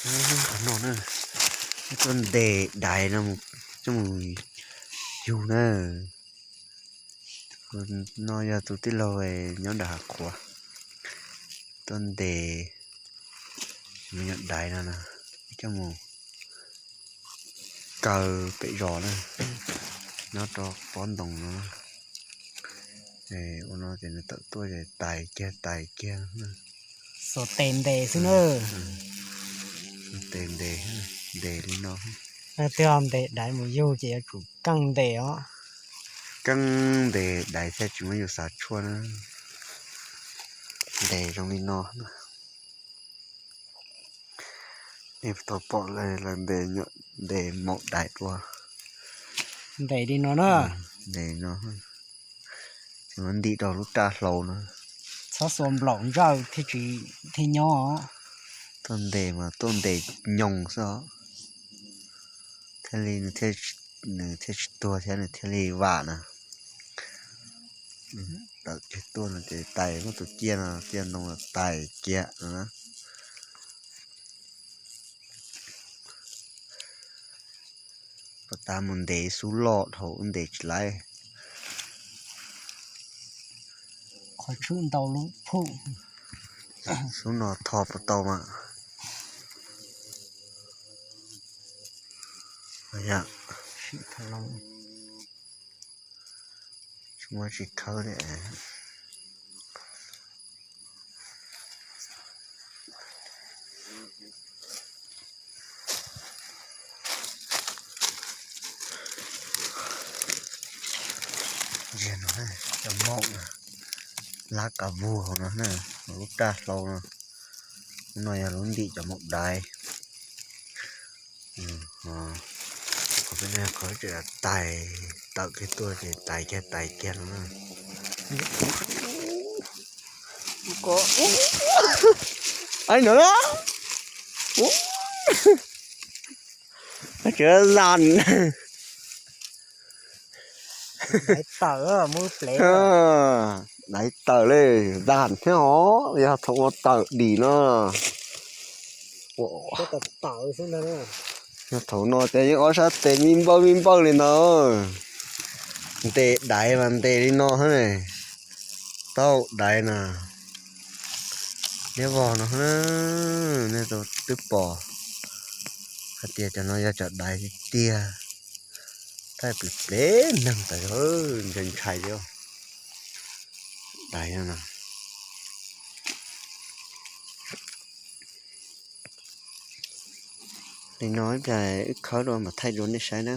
Qhov no na, tuaj ntes daiv no coj mus yug na. No yog tus tij laug nyob nram hav qhuav tuaj ntes me nyuam daiv no na, coj mus kaw pem zos na, nyob rau pob ntoo no. Ua no ces nws tawm tuaj ces tais kiag tais kiag. Xuas tes ntes xwb na. Xuas tes ntes, ntes li no. Leej twg ntes daiv mus yug ces yuav tsum keej ntes os. Keej ntes daiv thiaj tsis muab yus xav tshuaj na. Ntes zoo li no. Nej puas tau pom lawv ntes, ntes maum daiv dua? Ntes li no na. Ntes no, tsis muab ntim rau lub raj hlau no. Txhob xuas nplaum ntsawj thiaj tsis, thiaj nyob. Tuaj ntes mas tuaj ntes nyoos xwb os. Thiaj li nws thiaj tsis tuag thiab nws thiaj li vam na. Tawm kiag tuaj no ces tais muab tus ciaj no, ciaj ntoo los tais kiag no na. Puas tas mus ntes xub loj dhau ntes tsis laib. Qhov tshwj ntau lub phum. Xub no tho puas tau mas. Tsis muab tsis khawb li. Ntsia no, cov maum na, lab kav vug hauv no na, lub raj hlau no. Lub no yog lub ntim cov maum daiv. Qhov peb no qhov tseem tais, tawm kiag tuaj ces tais kiag tais kiag no na. Ai no na. Tseem zam. Daiv tawm, muab plev. Daiv tawm li, zam thiab os, yog thaum ua tawm dim no. Yog thaum no ces yeej ob sab tes me npawj me npawj li no. Ntes daiv mas ntes li no xwb ne. Tau daiv na. Neb vog no, nej twb pom hais tias cov no yog cov daiv tiag tiag. Thaij pem plev neeg tas, ntshai ntshai li. Daiv no na. Li no ib pliag wb khawb dua mam thaij dua nej saib na.